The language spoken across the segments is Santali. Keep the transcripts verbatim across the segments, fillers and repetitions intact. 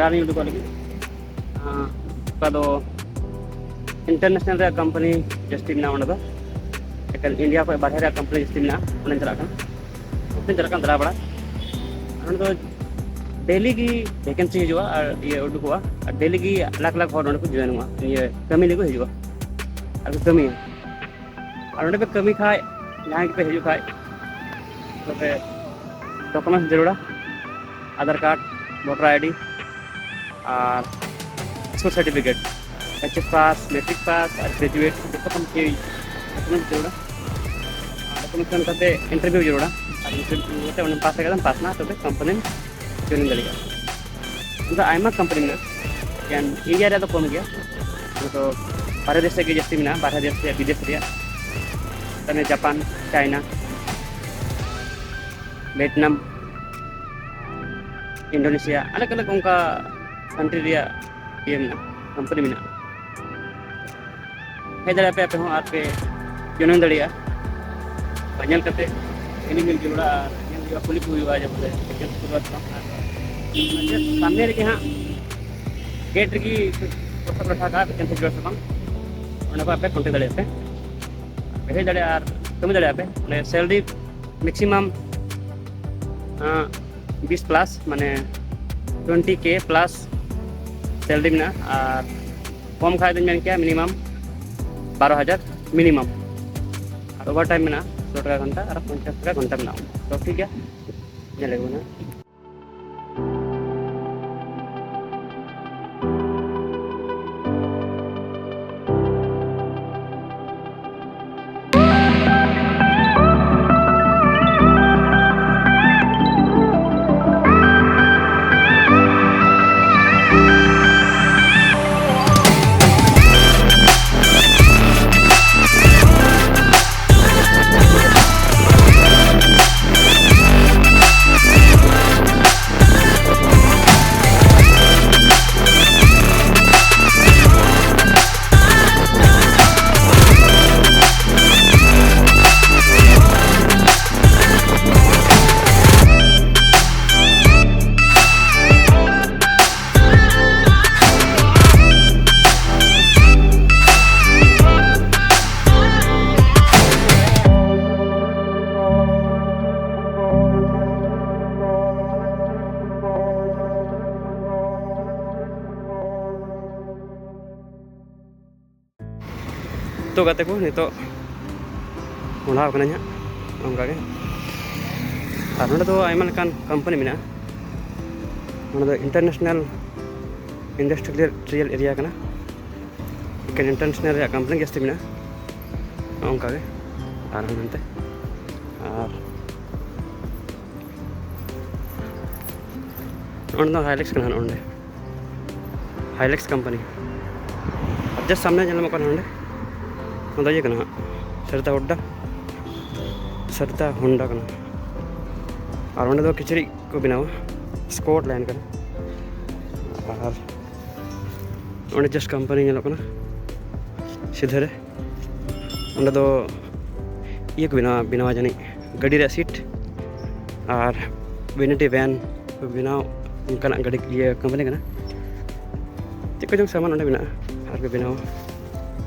ᱫᱟᱬᱟᱱᱤᱧ ᱩᱰᱩᱠᱚᱜ ᱞᱟᱹᱜᱤᱫ᱾ ᱟᱸ, ᱚᱠᱟ ᱫᱚ ᱤᱱᱴᱟᱨᱱᱮᱥᱱᱟᱞ ᱨᱮᱭᱟᱜ ᱠᱳᱢᱯᱟᱱᱤ ᱡᱟᱹᱥᱛᱤ ᱢᱮᱱᱟᱜᱼᱟ ᱚᱸᱰᱮ ᱫᱚ, ᱮᱠᱮᱱ ᱤᱱᱰᱤᱭᱟ ᱠᱷᱚᱱ ᱵᱟᱨᱦᱮ ᱨᱮᱭᱟᱜ ᱠᱳᱢᱯᱟᱱᱤ ᱡᱟᱹᱥᱛᱤ ᱢᱮᱱᱟᱜᱼᱟ, ᱚᱸᱰᱮᱧ ᱪᱟᱞᱟᱜ ᱠᱟᱱᱟ᱾ ᱚᱱᱛᱮᱧ ᱪᱟᱞᱟᱜ ᱠᱟᱱᱟ ᱫᱟᱬᱟ ᱵᱟᱲᱟ᱾ ᱟᱨ ᱚᱸᱰᱮ ᱫᱚ ᱰᱮᱞᱤ ᱜᱮ ᱵᱷᱮᱠᱮᱱᱥᱤ ᱦᱤᱡᱩᱜᱼᱟ ᱟᱨ ᱤᱭᱟᱹ ᱩᱰᱩᱠᱚᱜᱼᱟ, ᱟᱨ ᱰᱮᱞᱤ ᱜᱮ ᱞᱟᱠᱷ ᱞᱟᱠᱷ ᱦᱚᱲ ᱱᱚᱸᱰᱮ ᱠᱚ ᱡᱚᱭᱮᱱᱚᱜᱼᱟ, ᱤᱭᱟᱹ ᱠᱟᱹᱢᱤ ᱞᱟᱹᱜᱤᱫ ᱠᱚ ᱦᱤᱡᱩᱜᱼᱟ ᱟᱨ ᱠᱚ ᱠᱟᱹᱢᱤᱭᱟ᱾ ᱟᱨ ᱱᱚᱸᱰᱮ ᱯᱮ ᱠᱟᱹᱢᱤ ᱠᱷᱟᱡ, ᱡᱟᱦᱟᱸᱭ ᱜᱮᱯᱮ ᱦᱤᱡᱩᱜ ᱠᱷᱟᱡ, ᱛᱚᱵᱮ ᱰᱚᱠᱩᱢᱮᱱᱴᱥ ᱡᱟᱹᱨᱩᱲᱟ, ᱟᱫᱷᱟᱨ ᱠᱟᱨᱰ, ᱵᱷᱳᱴᱟᱨ ᱟᱭᱰᱤ, ᱟᱨ school certificate, H S pass, matric pass ᱟᱨ ᱜᱨᱮᱡᱩᱭᱮᱴ ᱡᱚᱛᱚ ᱠᱷᱚᱱ ᱜᱮ ᱰᱚᱠᱩᱢᱮᱱᱴ ᱡᱟᱹᱨᱩᱲᱟ᱾ ᱟᱨ ᱰᱚᱠᱩᱢᱮᱱᱴ ᱠᱟᱛᱮ ᱤᱱᱴᱟᱨᱵᱷᱤᱭᱩ ᱡᱟᱹᱨᱩᱲᱟ᱾ ᱟᱨ ᱤᱱᱴᱟᱨᱵᱷᱤᱭᱩ ᱠᱟᱛᱮ ᱚᱸᱰᱮᱢ ᱯᱟᱥ ᱞᱮᱠᱷᱟᱱ ᱯᱟᱥ ᱱᱟ, ᱛᱚᱵᱮ ᱠᱳᱢᱯᱟᱱᱤᱢ ᱡᱚᱭᱮᱱ ᱫᱟᱲᱮᱭᱟᱜᱼᱟ᱾ ᱚᱱᱠᱟ ᱟᱭᱢᱟ ᱠᱳᱢᱯᱟᱱᱤ ᱢᱮᱱᱟᱜᱼᱟ, ᱮᱠᱮᱱ ᱤᱱᱰᱤᱭᱟ ᱨᱮᱭᱟᱜ ᱫᱚ ᱠᱚᱢ ᱜᱮᱭᱟ, ᱚᱱᱟ ᱫᱚ ᱵᱟᱦᱨᱮ ᱫᱮᱥ ᱥᱮᱫ ᱜᱮ ᱡᱟᱹᱥᱛᱤ ᱢᱮᱱᱟᱜᱼᱟ, ᱵᱟᱦᱨᱮ ᱫᱮᱥ ᱨᱮᱭᱟᱜ, ᱵᱤᱫᱮᱥ ᱨᱮᱭᱟᱜ, ᱢᱟᱱᱮ ᱡᱟᱯᱟᱱ, ᱪᱟᱭᱱᱟ, ᱵᱷᱤᱭᱮᱴᱱᱟᱢ, ᱤᱱᱰᱳᱱᱮᱥᱤᱭᱟ, ᱟᱞᱟᱜᱽ ᱟᱞᱟᱜᱽ ᱚᱱᱠᱟ ᱠᱟᱱᱴᱨᱤ ᱨᱮᱭᱟᱜ ᱤᱭᱟᱹ ᱢᱮᱱᱟᱜᱼᱟ, ᱠᱳᱢᱯᱟᱱᱤ ᱢᱮᱱᱟᱜᱼᱟ᱾ ᱦᱮᱡ ᱫᱟᱲᱮᱭᱟᱜᱼᱟ ᱯᱮ ᱟᱯᱮ ᱦᱚᱸ ᱟᱨ ᱯᱮ ᱡᱚᱭᱮᱱ ᱫᱟᱲᱮᱭᱟᱜᱼᱟ᱾ ᱟᱨ ᱧᱮᱞ ᱠᱟᱛᱮ ᱤᱧ ᱧᱮᱞ ᱡᱟᱹᱨᱩᱲᱟ ᱟᱨ ᱧᱮᱞ ᱦᱩᱭᱩᱜᱼᱟ, ᱠᱩᱞᱤ ᱠᱚ ᱦᱩᱭᱩᱜᱼᱟ ᱡᱮ ᱵᱚᱞᱮ ᱮᱠᱮᱱ ᱥᱩᱫᱷᱩ ᱟᱨ ᱵᱟᱝ, ᱟᱨ ᱥᱟᱢᱱᱮ ᱨᱮᱜᱮ ᱦᱟᱸᱜ ᱜᱮᱴ ᱨᱮᱜᱮ ᱯᱚᱭᱥᱟ ᱠᱚ ᱞᱟᱴᱷᱟ ᱠᱟᱜᱼᱟ, ᱮᱠᱮᱱ ᱥᱩᱫᱷᱩ ᱟᱨ ᱵᱟᱝ, ᱚᱸᱰᱮ ᱠᱷᱚᱱ ᱟᱯᱮ ᱠᱚᱱᱴᱮᱠᱴ ᱫᱟᱲᱮᱭᱟᱜᱼᱟ ᱯᱮ, ᱟᱯᱮ ᱦᱮᱡ ᱫᱟᱲᱮᱭᱟᱜᱼᱟ ᱟᱨ ᱠᱟᱹᱢᱤ ᱫᱟᱲᱮᱭᱟᱜᱼᱟ ᱯᱮ᱾ ᱚᱸᱰᱮ ᱥᱮᱞᱨᱤ ᱢᱮᱠᱥᱤᱢᱟᱢ ᱵᱤᱥ ᱯᱞᱟᱥ, ᱢᱟᱱᱮ ᱴᱩᱭᱮᱱᱴᱤ ᱠᱮ ᱯᱞᱟᱥ ᱥᱮᱞᱨᱤ ᱢᱮᱱᱟᱜᱼᱟ᱾ ᱟᱨ ᱠᱚᱢ ᱠᱷᱟᱡ ᱫᱚᱧ ᱢᱮᱱ ᱠᱮᱭᱟ ᱢᱤᱱᱤᱢᱟᱢ ᱵᱟᱨᱚ ᱦᱟᱡᱟᱨ ᱢᱤᱱᱤᱢᱟᱢ᱾ ᱟᱨ ᱳᱵᱷᱟᱨ ᱴᱟᱭᱤᱢ ᱢᱮᱱᱟᱜᱼᱟ ᱥᱚ ᱴᱟᱠᱟ ᱜᱷᱚᱱᱴᱟ ᱟᱨ ᱯᱚᱧᱪᱟᱥ ᱴᱟᱠᱟ ᱜᱷᱚᱱᱴᱟ ᱢᱮᱱᱟᱜᱼᱟ᱾ ᱛᱚ ᱴᱷᱤᱠ ᱜᱮᱭᱟ, ᱧᱮᱞ ᱟᱹᱜᱩ ᱵᱚᱱᱟ᱾ ᱜᱟᱛᱮ ᱠᱚ, ᱱᱤᱛᱚᱜ ᱢᱚᱦᱰᱟᱣ ᱠᱟᱹᱱᱟᱹᱧ ᱦᱟᱸᱜ ᱚᱱᱠᱟᱜᱮ᱾ ᱟᱨ ᱱᱚᱸᱰᱮ ᱫᱚ ᱟᱭᱢᱟ ᱞᱮᱠᱟᱱ ᱠᱳᱢᱯᱟᱱᱤ ᱢᱮᱱᱟᱜᱼᱟ᱾ ᱱᱚᱸᱰᱮ ᱫᱚ ᱤᱱᱴᱟᱨᱱᱮᱥᱱᱟᱞ ᱤᱱᱰᱟᱥᱴᱨᱤᱭᱟᱞ ᱮᱨᱤᱭᱟ ᱠᱟᱱᱟ᱾ ᱮᱠᱮᱱ ᱤᱱᱴᱟᱨᱱᱮᱥᱱᱟᱞ ᱨᱮᱭᱟᱜ ᱠᱳᱢᱯᱟᱱᱤ ᱡᱟᱹᱥᱛᱤ ᱢᱮᱱᱟᱜᱼᱟ ᱱᱚᱜᱼᱚ ᱱᱚᱝᱠᱟ ᱜᱮ᱾ ᱟᱨ ᱦᱟᱱᱛᱮ ᱟᱨ ᱱᱚᱸᱰᱮ ᱫᱚ ᱦᱟᱭᱞᱮᱠᱥ ᱠᱟᱱᱟ ᱱᱚᱸᱰᱮ᱾ ᱦᱟᱭᱞᱮᱠᱥ ᱠᱳᱢᱯᱟᱱᱤ᱾ ᱟᱨ ᱡᱟᱥᱴ ᱥᱟᱢᱱᱮ ᱧᱮᱞ ᱧᱟᱢᱚᱜ ᱠᱟᱱᱟ ᱱᱚᱸᱰᱮ, ᱚᱱᱟ ᱫᱚ ᱤᱭᱟᱹ ᱠᱟᱱᱟ ᱦᱟᱸᱜ, ᱥᱟᱨᱫᱟ ᱦᱳᱱᱰᱟ, ᱥᱟᱨᱫᱟ ᱦᱳᱱᱰᱟ ᱠᱟᱱᱟ᱾ ᱟᱨ ᱚᱸᱰᱮ ᱫᱚ ᱠᱤᱪᱨᱤᱡ ᱠᱚ ᱵᱮᱱᱟᱣᱟ, ᱥᱠᱚᱴ ᱞᱟᱭᱤᱱ ᱠᱟᱱᱟ᱾ ᱟᱨ ᱚᱸᱰᱮ ᱡᱟᱥᱴ ᱠᱳᱢᱯᱟᱱᱤ ᱧᱮᱞᱚᱜ ᱠᱟᱱᱟ ᱥᱤᱫᱷᱟᱹ ᱨᱮ᱾ ᱚᱸᱰᱮ ᱫᱚ ᱤᱭᱟᱹ ᱠᱚ ᱵᱮᱱᱟᱣᱟ, ᱵᱮᱱᱟᱣᱟ ᱡᱟᱹᱱᱤᱡ ᱜᱟᱹᱰᱤ ᱨᱮᱭᱟᱜ ᱥᱤᱴ ᱟᱨ ᱵᱷᱮᱱᱤᱴᱤ ᱵᱷᱮᱱ ᱠᱚ ᱵᱮᱱᱟᱣ, ᱚᱱᱠᱟᱱᱟᱜ ᱜᱟᱹᱰᱤ ᱤᱭᱟᱹ ᱠᱳᱢᱯᱟᱱᱤ ᱠᱟᱱᱟ᱾ ᱪᱮᱫ ᱠᱚᱪᱚᱝ ᱥᱟᱢᱟᱱ ᱚᱸᱰᱮ ᱢᱮᱱᱟᱜᱼᱟ ᱟᱨ ᱠᱚ ᱵᱮᱱᱟᱣᱟ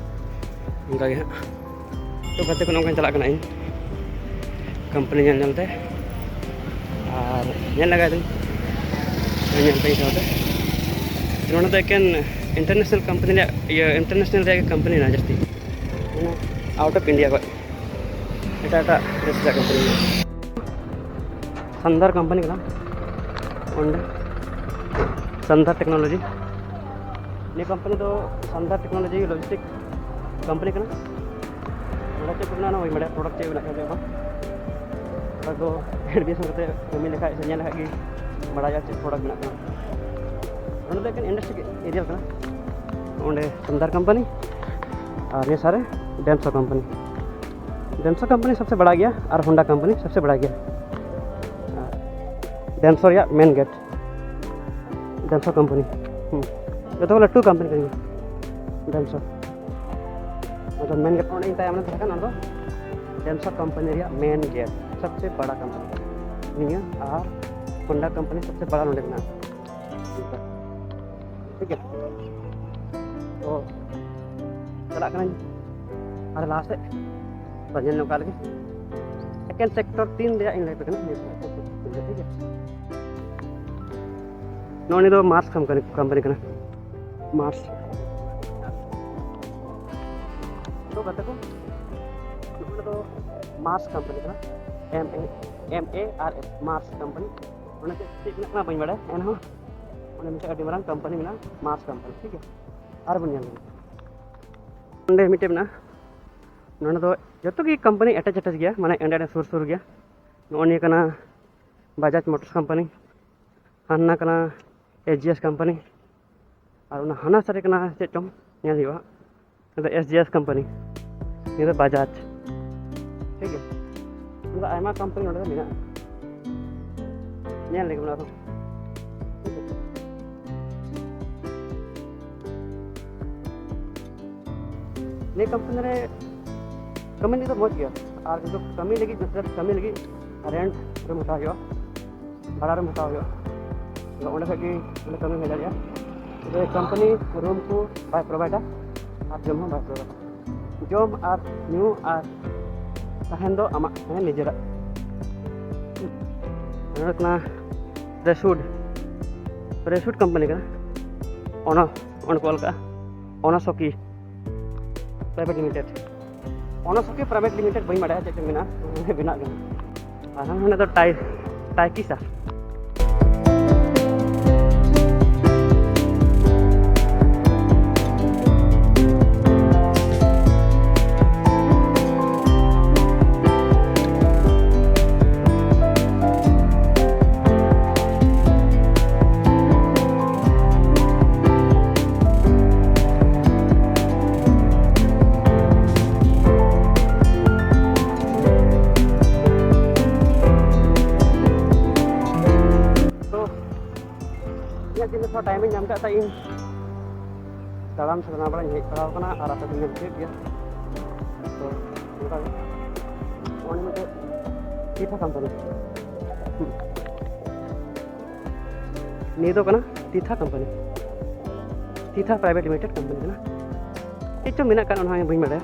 ᱚᱱᱠᱟ ᱜᱮ ᱦᱟᱸᱜ᱾ ᱛᱚ ᱜᱟᱛᱮ ᱠᱚ, ᱱᱚᱝᱠᱟᱧ ᱪᱟᱞᱟᱜ ᱠᱟᱱᱟ ᱤᱧ ᱠᱳᱢᱯᱟᱱᱤ ᱧᱮᱞ ᱧᱮᱞ ᱛᱮ, ᱟᱨ ᱧᱮᱞ ᱞᱟᱜᱟᱭ ᱫᱟᱹᱧ ᱧᱮᱞ ᱯᱮ ᱤᱧ ᱥᱟᱶᱛᱮ᱾ ᱱᱚᱸᱰᱮ ᱫᱚ ᱮᱠᱮᱱ ᱤᱱᱴᱟᱨᱱᱮᱥᱱᱟᱞ ᱠᱳᱢᱯᱟᱱᱤ ᱨᱮᱭᱟᱜ, ᱤᱭᱟᱹ, ᱤᱱᱴᱟᱨᱱᱮᱥᱱᱟᱞ ᱨᱮᱭᱟᱜ ᱜᱮ ᱠᱳᱢᱯᱟᱱᱤ ᱢᱮᱱᱟᱜᱼᱟ ᱡᱟᱹᱥᱛᱤ, ᱢᱟᱱᱮ ᱟᱣᱩᱴ ᱚᱯᱷ ᱤᱱᱰᱤᱭᱟ ᱠᱷᱚᱱ ᱮᱴᱟᱜ ᱮᱴᱟᱜ ᱫᱮᱥ ᱨᱮᱭᱟᱜ ᱠᱳᱢᱯᱟᱱᱤ ᱢᱮᱱᱟᱜᱼᱟ᱾ ᱥᱟᱱᱫᱟᱨ ᱠᱳᱢᱯᱟᱱᱤ ᱠᱟᱱᱟ ᱚᱸᱰᱮ, ᱥᱟᱱᱫᱟᱨ ᱴᱮᱠᱱᱳᱞᱚᱡᱤ᱾ ᱱᱤᱭᱟᱹ ᱠᱳᱢᱯᱟᱱᱤ ᱫᱚ ᱥᱟᱱᱫᱟᱨ ᱴᱮᱠᱱᱳᱞᱚᱡᱤ ᱞᱚᱡᱤᱥᱴᱤᱠ ᱠᱳᱢᱯᱟᱱᱤ ᱠᱟᱱᱟ᱾ ᱱᱚᱰᱮ ᱪᱮᱫ ᱠᱚ ᱢᱮᱱᱟᱜᱼᱟ ᱚᱱᱟ ᱵᱟᱹᱧ ᱵᱟᱲᱟᱭᱟ, ᱯᱨᱚᱰᱟᱠᱴ ᱪᱮᱫ ᱢᱮᱱᱟᱜ ᱠᱟᱱᱟ ᱪᱮᱫ ᱵᱟᱝ᱾ ᱯᱨᱚᱰᱟᱠᱴ ᱫᱚ admission ᱠᱟᱛᱮ ᱠᱟᱹᱢᱤ ᱞᱮᱠᱷᱟᱡ ᱥᱮ ᱧᱮᱞ ᱞᱮᱠᱷᱟᱡ ᱜᱮ ᱵᱟᱲᱟᱭᱟ ᱪᱮᱫ ᱯᱨᱚᱰᱟᱠᱴ ᱢᱮᱱᱟᱜ ᱠᱟᱱᱟ᱾ ᱱᱚᱰᱮ ᱫᱚ ᱮᱠᱮᱱ ᱤᱱᱰᱟᱥᱴᱨᱤ ᱮᱨᱤᱭᱟ ᱠᱟᱱᱟ᱾ ᱚᱸᱰᱮ ᱥᱟᱱᱫᱟᱨ ᱠᱳᱢᱯᱟᱱᱤ ᱟᱨ ᱱᱤᱭᱟᱹ ᱥᱟᱨᱮ ᱰᱮᱱᱥᱚ ᱠᱳᱢᱯᱟᱱᱤ᱾ ᱰᱮᱱᱥᱚ ᱠᱳᱢᱯᱟᱱᱤ ᱥᱚᱵᱥᱮ ᱵᱟᱲᱟ ᱜᱮᱭᱟ ᱟᱨ ᱦᱳᱱᱰᱟ ᱠᱳᱢᱯᱟᱱᱤ ᱥᱚᱵᱥᱮ ᱵᱟᱲᱟ ᱜᱮᱭᱟ᱾ ᱰᱮᱱᱥᱚ ᱨᱮᱭᱟᱜ ᱢᱮᱱ ᱜᱮᱴ, ᱰᱮᱱᱥᱚ ᱠᱳᱢᱯᱟᱱᱤ᱾ ᱦᱩᱸ, ᱡᱚᱛᱚ ᱠᱷᱚᱱ ᱞᱟᱹᱴᱩ ᱠᱳᱢᱯᱟᱱᱤ ᱠᱟᱱ ᱜᱮᱭᱟ ᱰᱮᱱᱥᱚ᱾ ᱟᱫᱚ ᱢᱮᱱ ᱜᱮᱴ ᱚᱸᱰᱮ ᱤᱧ ᱛᱟᱭᱚᱢ ᱨᱮ ᱛᱟᱦᱮᱸ ᱠᱟᱱᱟ, ᱚᱱᱟ ᱫᱚ ᱰᱮᱱᱥᱚ ᱠᱳᱢᱯᱟᱱᱤ ᱨᱮᱭᱟᱜ ᱢᱮᱱ ᱜᱮᱴ, ᱥᱚᱵᱥᱮ ᱵᱟᱲᱟ ᱠᱳᱢᱯᱟᱱᱤ ᱱᱤᱭᱟᱹ, ᱟᱨ ᱦᱳᱱᱰᱟ ᱠᱳᱢᱯᱟᱱᱤ ᱥᱚᱵᱥᱮ ᱵᱟᱲᱟ ᱱᱚᱰᱮ ᱢᱮᱱᱟᱜᱼᱟ᱾ ᱴᱷᱤᱠ ᱜᱮᱭᱟ, ᱛᱚ ᱪᱟᱞᱟᱜ ᱠᱟᱹᱱᱟᱹᱧ ᱟᱨ ᱞᱟᱦᱟ ᱥᱮᱫ, ᱛᱚ ᱧᱮᱞ ᱧᱚᱜ ᱠᱟᱜ ᱞᱮᱜᱮ᱾ ᱮᱠᱮᱱ ᱥᱮᱠᱴᱚᱨ ᱛᱤᱱ ᱨᱮᱭᱟᱜ ᱤᱧ ᱞᱟᱹᱭ ᱟᱯᱮ ᱠᱟᱱᱟ, ᱴᱷᱤᱠ ᱜᱮᱭᱟ᱾ ᱱᱚᱜᱼᱚ ᱱᱤᱭᱟᱹ ᱫᱚ ᱢᱟᱨᱥ ᱠᱳᱢᱯᱟᱱᱤ, ᱠᱳᱢᱯᱟᱱᱤ ᱠᱟᱱᱟ, ᱢᱟᱨᱥ᱾ ᱛᱚ ᱠᱟᱛᱮ ᱠᱚ, ᱱᱚᱣᱟ ᱫᱚ ᱢᱟᱨᱥ ᱠᱳᱢᱯᱟᱱᱤ ᱠᱟᱱᱟ, M A M A R S, Mars company. ᱚᱸᱰᱮ ᱪᱮᱫ ᱪᱮᱫ ᱢᱮᱱᱟᱜ ᱠᱟᱱᱟ ᱵᱟᱹᱧ ᱵᱟᱲᱟᱭᱟ, ᱮᱱᱦᱚᱸ ᱚᱸᱰᱮ ᱢᱤᱫᱴᱮᱱ ᱟᱹᱰᱤ ᱢᱟᱨᱟᱝ ᱠᱳᱢᱯᱟᱱᱤ ᱢᱮᱱᱟᱜᱼᱟ, ᱢᱟᱨᱥ ᱠᱳᱢᱯᱟᱱᱤ, ᱴᱷᱤᱠ ᱜᱮᱭᱟ᱾ ᱟᱨ ᱵᱚᱱ ᱧᱮᱞ ᱞᱮᱜᱮ, ᱚᱸᱰᱮ ᱢᱤᱫᱴᱮᱱ ᱢᱮᱱᱟᱜᱼᱟ, ᱱᱚᱸᱰᱮ ᱫᱚ ᱡᱚᱛᱚ ᱜᱮ ᱠᱳᱢᱯᱟᱱᱤ ᱮᱴᱮᱪ ᱮᱴᱮᱪ ᱜᱮᱭᱟ, ᱢᱟᱱᱮ ᱚᱸᱰᱮ ᱚᱸᱰᱮ ᱥᱩᱨ ᱥᱩᱨ ᱜᱮᱭᱟ᱾ ᱱᱚᱜᱼᱚ ᱱᱤᱭᱟᱹ ᱠᱟᱱᱟ ᱵᱟᱡᱟᱡᱽ ᱢᱳᱴᱚᱨᱥ ᱠᱳᱢᱯᱟᱱᱤ, ᱦᱟᱱᱟ ᱠᱟᱱᱟ S G S ᱠᱳᱢᱯᱟᱱᱤ, ᱟᱨ ᱚᱱᱟ ᱦᱟᱱᱟ ᱥᱟᱨᱮ ᱠᱟᱱᱟ ᱪᱮᱫ ᱪᱚᱝ, ᱧᱮᱞ ᱦᱩᱭᱩᱜᱼᱟ᱾ ᱱᱚᱣᱟ ᱫᱚ S G S ᱠᱳᱢᱯᱟᱱᱤ, ᱱᱤᱭᱟᱹ ᱫᱚ ᱵᱟᱡᱟᱡᱽ, ᱴᱷᱤᱠ ᱜᱮᱭᱟ᱾ ᱱᱚᱣᱟ ᱫᱚ ᱟᱭᱢᱟ ᱠᱳᱢᱯᱟᱱᱤ ᱱᱚᱰᱮ ᱫᱚ ᱢᱮᱱᱟᱜᱼᱟ, ᱧᱮᱞ ᱞᱮᱜᱮ ᱵᱚᱱ ᱟᱨᱦᱚᱸ, ᱴᱷᱤᱠ ᱜᱮᱭᱟ᱾ ᱱᱤᱭᱟᱹ ᱠᱳᱢᱯᱟᱱᱤ ᱨᱮ ᱠᱟᱹᱢᱤ ᱞᱟᱹᱜᱤᱫ ᱫᱚ ᱢᱚᱡᱽ ᱜᱮᱭᱟ, ᱟᱨ ᱠᱤᱱᱛᱩ ᱠᱟᱹᱢᱤ ᱞᱟᱹᱜᱤᱫ, ᱢᱚᱛᱞᱚᱵ ᱠᱟᱹᱢᱤ ᱞᱟᱹᱜᱤᱫ ᱨᱮᱱᱴ ᱨᱩᱢ ᱦᱟᱛᱟᱣ ᱦᱩᱭᱩᱜᱼᱟ, ᱵᱷᱟᱲᱟ ᱨᱩᱢ ᱦᱟᱛᱟᱣ ᱦᱩᱭᱩᱜᱼᱟ᱾ ᱟᱫᱚ ᱚᱸᱰᱮ ᱠᱷᱚᱡ ᱜᱮ ᱚᱸᱰᱮ ᱠᱟᱹᱢᱤ ᱦᱩᱭ ᱫᱟᱲᱮᱭᱟᱜᱼᱟ᱾ ᱛᱚᱵᱮ ᱠᱳᱢᱯᱟᱱᱤ ᱨᱩᱢ ᱠᱚ ᱵᱟᱭ ᱯᱨᱳᱵᱷᱟᱭᱤᱰᱟ ᱟᱨ ᱡᱚᱢ ᱦᱚᱸ ᱵᱟᱭ ᱯᱨᱳᱵᱷᱟᱭᱤᱰᱟ᱾ ᱡᱚᱢ ᱟᱨ ᱧᱩ ᱟᱨ ᱛᱟᱦᱮᱱ ᱫᱚ ᱟᱢᱟᱜ, ᱢᱟᱱᱮ ᱱᱤᱡᱮᱨᱟᱜ᱾ ᱱᱚᱰᱮ ᱠᱟᱱᱟ ᱯᱨᱮᱥᱩᱰ, ᱯᱨᱮᱥᱩᱰ ᱠᱳᱢᱯᱟᱱᱤ ᱠᱟᱱᱟ, ᱚᱱᱟ ᱚᱸᱰᱮ ᱠᱚ ᱚᱞ ᱠᱟᱜᱼᱟ ᱚᱱᱟᱥᱚᱠᱤ ᱯᱨᱟᱭᱵᱷᱮᱴ ᱞᱤᱢᱤᱴᱮᱰ᱾ ᱚᱱᱟᱥᱚᱠᱤ ᱯᱨᱟᱭᱵᱷᱮᱴ ᱞᱤᱢᱤᱴᱮᱰ ᱵᱟᱹᱧ ᱵᱟᱰᱟᱭᱟ ᱪᱮᱫ ᱪᱚ ᱢᱮᱱᱟᱜᱼᱟ, ᱚᱸᱰᱮ ᱵᱮᱱᱟᱜ ᱠᱟᱱᱟ᱾ ᱟᱨ ᱦᱟᱱᱟ ᱫᱚ ᱴᱟᱭ-, ᱴᱟᱭᱠᱤᱥᱟ᱾ ᱛᱚ, ᱤᱧᱟᱹᱜ ᱛᱤᱱᱟᱹᱜ ᱛᱷᱚᱲᱟ ᱴᱟᱭᱤᱢᱤᱧ ᱧᱟᱢ ᱠᱟᱜ ᱛᱟᱦᱮᱸ, ᱤᱧ ᱫᱟᱬᱟᱱ ᱥᱮ ᱫᱟᱬᱟ ᱵᱟᱲᱟᱧ ᱦᱮᱡ ᱵᱟᱲᱟᱣ ᱠᱟᱱᱟ ᱟᱨ ᱟᱯᱮ ᱫᱚ ᱧᱮᱞ ᱠᱮᱫ ᱜᱮᱭᱟ᱾ ᱛᱚ, ᱚᱱᱠᱟ ᱜᱮ᱾ ᱚᱱᱮ ᱢᱤᱫᱴᱮᱡ ᱛᱤᱛᱷᱟ ᱠᱳᱢᱯᱟᱱᱤ᱾ ᱦᱩᱸ᱾ ᱱᱤᱭᱟᱹ ᱫᱚ ᱠᱟᱱᱟ ᱛᱤᱛᱷᱟ ᱠᱳᱢᱯᱟᱱᱤ, ᱛᱤᱛᱷᱟ ᱯᱨᱟᱭᱵᱷᱮᱴ ᱞᱤᱢᱤᱴᱮᱰ ᱠᱳᱢᱯᱟᱱᱤ ᱠᱟᱱᱟ᱾ ᱪᱮᱫ ᱪᱚᱝ ᱢᱮᱱᱟᱜ ᱠᱟᱱ ᱚᱱᱟ ᱦᱚᱸ ᱵᱟᱹᱧ ᱵᱟᱰᱟᱭᱟ᱾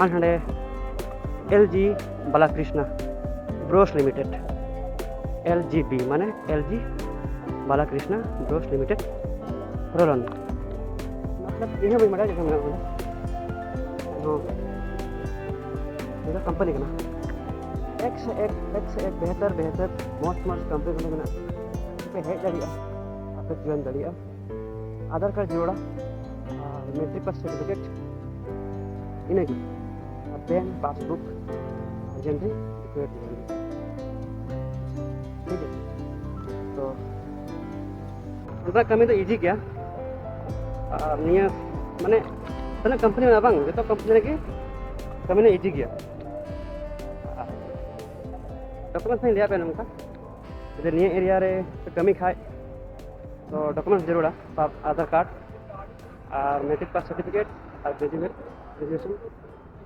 ᱟᱨ ᱦᱟᱸᱰᱮ ᱱᱟᱸᱰᱮ L G Balakrishna bros limited, L G B ᱢᱟᱱᱮ L G Balakrishna bros limited ᱨᱚᱞᱚᱱ᱾ ᱢᱚᱛᱞᱚᱵ ᱤᱧ ᱦᱚᱸ ᱵᱟᱹᱧ ᱵᱟᱰᱟᱭᱟ ᱪᱮᱫ ᱪᱚᱝ ᱢᱮᱱᱟᱜ ᱠᱟᱱᱟ᱾ ᱱᱤᱭᱟᱹ ᱫᱚ ᱠᱳᱢᱯᱟᱱᱤ ᱠᱟᱱᱟ, ᱮᱠ ᱥᱮ ᱮᱠ, ᱮᱠ ᱥᱮ ᱮᱠ ᱵᱮᱦᱛᱟᱨ ᱵᱮᱦᱛᱟᱨ ᱢᱚᱡᱽ ᱢᱚᱡᱽ ᱠᱳᱢᱯᱟᱱᱤ ᱠᱚ ᱢᱮᱱᱟᱜᱼᱟ᱾ ᱯᱮ ᱦᱮᱡ ᱫᱟᱲᱮᱭᱟᱜᱼᱟ, ᱟᱯᱮ ᱡᱚᱭᱮᱱ ᱫᱟᱲᱮᱭᱟᱜᱼᱟ᱾ ᱟᱫᱷᱟᱨ ᱠᱟᱨᱰ ᱡᱟᱹᱨᱩᱲᱟ ᱟᱨ ᱢᱮᱴᱨᱤᱠ ᱯᱟᱥ ᱥᱟᱨᱴᱤᱯᱷᱤᱠᱮᱴ, ᱤᱱᱟᱹᱜᱮ᱾ ᱟᱨ ᱵᱮᱝᱠ ᱯᱟᱥᱵᱩᱠ ᱟᱨᱡᱮᱱᱴᱤ ᱰᱚᱠᱩᱢᱮᱱᱴ᱾ ᱴᱷᱤᱠ ᱜᱮᱭᱟ, ᱛᱚ ᱱᱚᱝᱠᱟ ᱠᱟᱹᱢᱤ ᱫᱚ ᱤᱡᱤ ᱜᱮᱭᱟ᱾ ᱟᱨ ᱱᱤᱭᱟᱹ ᱢᱟᱱᱮ ᱛᱤᱱᱟᱹᱜ ᱠᱳᱢᱯᱟᱱᱤ ᱢᱮᱱᱟᱜᱼᱟ ᱵᱟᱝ, ᱡᱚᱛᱚ ᱠᱳᱢᱯᱟᱱᱤ ᱨᱮᱜᱮ ᱠᱟᱹᱢᱤ ᱫᱚ ᱤᱡᱤ ᱜᱮᱭᱟ᱾ ᱟᱨ ᱰᱚᱠᱩᱢᱮᱱᱴᱥ ᱤᱧ ᱞᱟᱹᱭᱟᱫ ᱵᱮᱱᱟ ᱱᱚᱝᱠᱟ, ᱡᱩᱫᱤ ᱱᱤᱭᱟᱹ ᱮᱨᱤᱭᱟ ᱨᱮ ᱯᱮ ᱠᱟᱹᱢᱤ ᱠᱷᱟᱡ, ᱛᱚ ᱰᱚᱠᱩᱢᱮᱱᱴᱥ ᱡᱟᱹᱨᱩᱲᱟ, ᱥᱟᱵ ᱟᱫᱷᱟᱨ ᱠᱟᱨᱰ ᱟᱨ ᱢᱮᱴᱨᱤᱠ ᱯᱟᱥ ᱥᱟᱨᱴᱤᱯᱷᱤᱠᱮᱴ ᱟᱨ ᱜᱨᱮᱡᱩᱭᱮᱥᱚᱱ,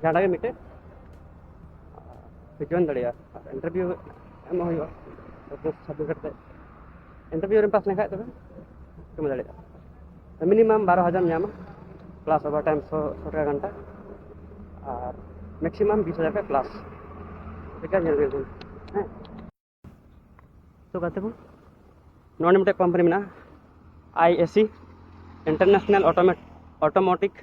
ᱡᱟᱦᱟᱸᱴᱟᱜ ᱜᱮ ᱢᱤᱫᱴᱮᱡ ᱯᱮ ᱡᱚᱭᱮᱱ ᱫᱟᱲᱮᱭᱟᱜᱼᱟ᱾ ᱟᱨ ᱤᱱᱴᱟᱨᱵᱷᱤᱭᱩ ᱮᱢᱚᱜ ᱦᱩᱭᱩᱜᱼᱟ, ᱰᱚᱠᱩᱢᱮᱱᱴᱥ ᱥᱟᱵᱢᱤᱴ ᱠᱟᱛᱮ ᱤᱱᱴᱟᱨᱵᱷᱤᱭᱩ ᱨᱮᱢ ᱯᱟᱥ ᱞᱮᱱᱠᱷᱟᱡ ᱛᱚᱵᱮ ᱠᱟᱹᱢᱤ ᱫᱟᱲᱮᱭᱟᱜᱼᱟ᱾ ᱢᱤᱱᱤᱢᱟᱢ ᱵᱟᱨᱚ ᱦᱟᱡᱟᱨ ᱧᱟᱢᱟ, ᱯᱞᱟᱥ ᱳᱵᱷᱟᱨ ᱴᱟᱭᱤᱢ ᱥᱚ ᱥᱚ ᱴᱟᱠᱟ ᱜᱷᱚᱱᱴᱟ, ᱟᱨ ᱢᱮᱠᱥᱤᱢᱟᱢ ᱵᱤᱥ ᱦᱟᱡᱟᱨ ᱠᱷᱚᱡ ᱯᱞᱟᱥ᱾ ᱴᱷᱤᱠ ᱜᱮᱭᱟ, ᱧᱮᱞ ᱵᱤᱱ ᱦᱮᱸ᱾ ᱛᱚ ᱜᱟᱛᱮ ᱠᱚ, ᱱᱚᱰᱮ ᱢᱤᱫᱴᱮᱡ ᱠᱳᱢᱯᱟᱱᱤ ᱢᱮᱱᱟᱜᱼᱟ, ᱟᱭ ᱮ ᱥᱤ, ᱤᱱᱴᱟᱨᱱᱮᱥᱱᱟᱞ ᱚᱴᱳᱢᱮᱴ ᱚᱴᱳᱢᱳᱴᱤᱠ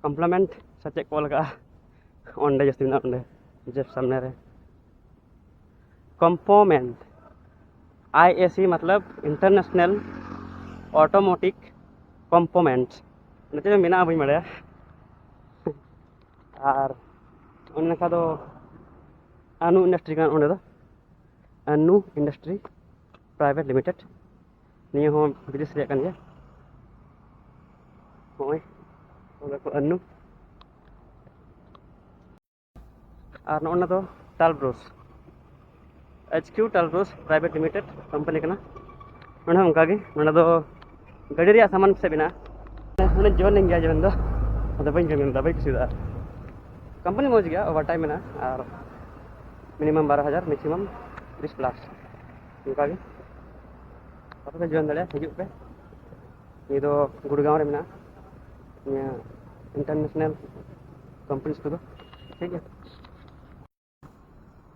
ᱠᱚᱢᱯᱞᱤᱢᱮᱱᱴ ᱥᱮ ᱪᱮᱫ ᱠᱚ ᱚᱞ ᱠᱟᱜᱼᱟ, ᱚᱸᱰᱮ ᱡᱟᱹᱥᱛᱤ ᱢᱮᱱᱟᱜᱼᱟ, ᱚᱸᱰᱮ ᱡᱮᱯ ᱥᱟᱢᱱᱮ ᱨᱮ᱾ ᱠᱚᱢᱯᱳᱢᱮᱱᱴ, ᱟᱭ ᱮ ᱥᱤ ᱢᱚᱛᱞᱚᱵ ᱤᱱᱴᱟᱨᱱᱮᱥᱱᱟᱞ ᱚᱴᱳᱢᱳᱴᱤᱠ ᱠᱚᱢᱯᱳᱢᱮᱱᱴ, ᱚᱸᱰᱮ ᱪᱮᱫ ᱢᱮᱱᱟᱜᱼᱟ ᱵᱟᱹᱧ ᱵᱟᱲᱟᱭᱟ᱾ ᱟᱨ ᱚᱱᱟ ᱱᱟᱠᱷᱟ ᱫᱚ ᱟᱱᱩ ᱤᱱᱰᱟᱥᱴᱨᱤ ᱠᱟᱱᱟ, ᱚᱸᱰᱮ ᱫᱚ ᱟᱱᱩ ᱤᱱᱰᱟᱥᱴᱨᱤ ᱯᱨᱟᱭᱵᱷᱮᱴ ᱞᱤᱢᱤᱴᱮᱰ᱾ ᱱᱤᱭᱟᱹ ᱦᱚᱸ ᱵᱤᱫᱮᱥ ᱨᱮᱭᱟᱜ ᱠᱟᱱ ᱜᱮᱭᱟ᱾ ᱱᱚᱜᱼᱚᱭ ᱚᱸᱰᱮ ᱠᱚ ᱟᱱᱩ᱾ ᱟᱨ ᱱᱚᱜᱼᱚ ᱱᱚᱣᱟ ᱫᱚ ᱴᱟᱞ ᱵᱨᱩᱥ, ᱮᱭᱤᱪ ᱠᱤᱭᱩ ᱴᱟᱞ ᱵᱨᱩᱥ ᱯᱨᱟᱭᱵᱷᱮᱴ ᱞᱤᱢᱤᱴᱮᱰ ᱠᱳᱢᱯᱟᱱᱤ ᱠᱟᱱᱟ᱾ ᱱᱚᱰᱮ ᱦᱚᱸ ᱚᱱᱠᱟᱜᱮ, ᱱᱚᱰᱮ ᱫᱚ ᱜᱟᱹᱰᱤ ᱨᱮᱭᱟᱜ ᱥᱟᱢᱟᱱ ᱯᱟᱥᱮᱡ ᱢᱮᱱᱟᱜᱼᱟ᱾ ᱱᱚᱰᱮ ᱡᱚᱭᱮᱱ ᱞᱮᱱ ᱜᱮᱭᱟ ᱡᱚᱭᱮᱱ ᱫᱚ, ᱟᱫᱚ ᱵᱟᱹᱧ ᱡᱚᱭᱮᱱ ᱞᱮᱫᱟ, ᱵᱟᱹᱧ ᱠᱩᱥᱤᱭᱟᱫᱟ᱾ ᱠᱳᱢᱯᱟᱱᱤ ᱢᱚᱡᱽ ᱜᱮᱭᱟ, ᱳᱵᱷᱟᱨ ᱴᱟᱭᱤᱢ ᱢᱮᱱᱟᱜᱼᱟ, ᱟᱨ ᱢᱤᱱᱤᱢᱟᱢ ᱵᱟᱨᱚ ᱦᱟᱡᱟᱨ, ᱢᱮᱠᱥᱤᱢᱟᱢ ᱛᱤᱨᱤᱥ ᱯᱞᱟᱥ᱾ ᱚᱱᱠᱟᱜᱮ ᱟᱯᱮ ᱯᱮ ᱡᱚᱭᱮᱱ ᱫᱟᱲᱮᱭᱟᱜᱼᱟ, ᱦᱤᱡᱩᱜ ᱯᱮ᱾ ᱱᱤᱭᱟᱹ ᱫᱚ ᱜᱩᱲᱜᱟᱸᱣ ᱨᱮ ᱢᱮᱱᱟᱜᱼᱟ, ᱱᱤᱭᱟᱹ ᱤᱱᱴᱟᱨᱱᱮᱥᱱᱟᱞ ᱠᱳᱢᱯᱟᱱᱤᱡᱽ ᱠᱚᱫᱚ, ᱴᱷᱤᱠ ᱜᱮᱭᱟ᱾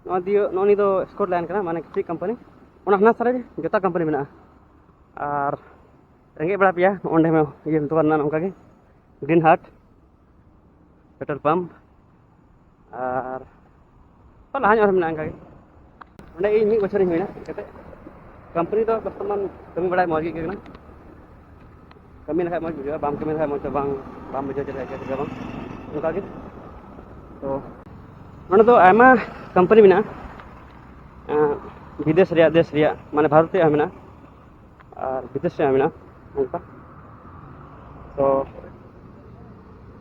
ᱱᱚᱣᱟ ᱫᱤᱭᱮ, ᱱᱚᱜᱼᱚ ᱱᱤᱭᱟᱹ ᱫᱚ ᱥᱠᱚᱴ ᱞᱟᱭᱤᱱ ᱠᱟᱱᱟ, ᱢᱟᱱᱮ ᱠᱤᱪᱨᱤᱡ ᱠᱳᱢᱯᱟᱱᱤ᱾ ᱚᱱᱟ ᱦᱟᱱᱟ ᱥᱟᱨᱮ ᱡᱚᱛᱚ ᱠᱳᱢᱯᱟᱱᱤ ᱢᱮᱱᱟᱜᱼᱟ᱾ ᱟᱨ ᱨᱮᱸᱜᱮᱡ ᱵᱟᱲᱟ ᱯᱮᱭᱟ, ᱱᱚᱜᱼᱚ ᱱᱚᱸᱰᱮ ᱦᱚᱸ ᱤᱭᱟᱹ ᱫᱚᱠᱟᱱ ᱢᱮᱱᱟᱜᱼᱟ, ᱱᱚᱝᱠᱟ ᱜᱮ ᱜᱨᱤᱱ ᱦᱟᱨᱴ᱾ Petrol pump. ᱟᱨ ᱞᱟᱦᱟ ᱧᱚᱜ ᱨᱮ ᱢᱮᱱᱟᱜᱼᱟ ᱚᱱᱠᱟᱜᱮ᱾ ᱚᱸᱰᱮ ᱤᱧ ᱢᱤᱫ ᱵᱚᱪᱷᱚᱨᱤᱧ ᱦᱩᱭᱱᱟ ᱦᱮᱡ ᱠᱟᱛᱮ᱾ ᱠᱳᱢᱯᱟᱱᱤ ᱫᱚ ᱵᱚᱨᱛᱚᱢᱟᱱ ᱠᱟᱹᱢᱤ ᱵᱟᱲᱟᱭ ᱢᱚᱡᱽ ᱜᱮ ᱟᱹᱭᱠᱟᱹᱜ ᱠᱟᱱᱟ᱾ ᱠᱟᱹᱢᱤ ᱞᱮᱠᱷᱟᱡ ᱢᱚᱡᱽ ᱵᱩᱡᱷᱟᱹᱜᱼᱟ, ᱵᱟᱢ ᱠᱟᱹᱢᱤ ᱞᱮᱠᱷᱟᱡ ᱢᱚᱡᱽ ᱫᱚ ᱵᱟᱝ, ᱵᱟᱢ ᱵᱩᱡᱷᱟᱹᱣ ᱪᱮᱫ ᱞᱮᱠᱟ ᱟᱹᱭᱠᱟᱹᱜᱼᱟ ᱥᱮ ᱵᱟᱝ᱾ ᱚᱱᱠᱟᱜᱮ᱾ ᱛᱚ ᱱᱚᱸᱰᱮ ᱫᱚ ᱟᱭᱢᱟ ᱠᱳᱢᱯᱟᱱᱤ ᱢᱮᱱᱟᱜᱼᱟ, ᱮᱸ, ᱵᱤᱫᱮᱥ ᱨᱮᱭᱟᱜ, ᱫᱮᱥ ᱨᱮᱭᱟᱜ, ᱢᱟᱱᱮ ᱵᱷᱟᱨᱚᱛ ᱨᱮᱭᱟᱜ ᱦᱚᱸ ᱢᱮᱱᱟᱜᱼᱟ ᱟᱨ ᱵᱤᱫᱮᱥ ᱨᱮᱭᱟᱜ ᱦᱚᱸ ᱢᱮᱱᱟᱜᱼᱟ ᱚᱱᱠᱟ᱾ ᱛᱚ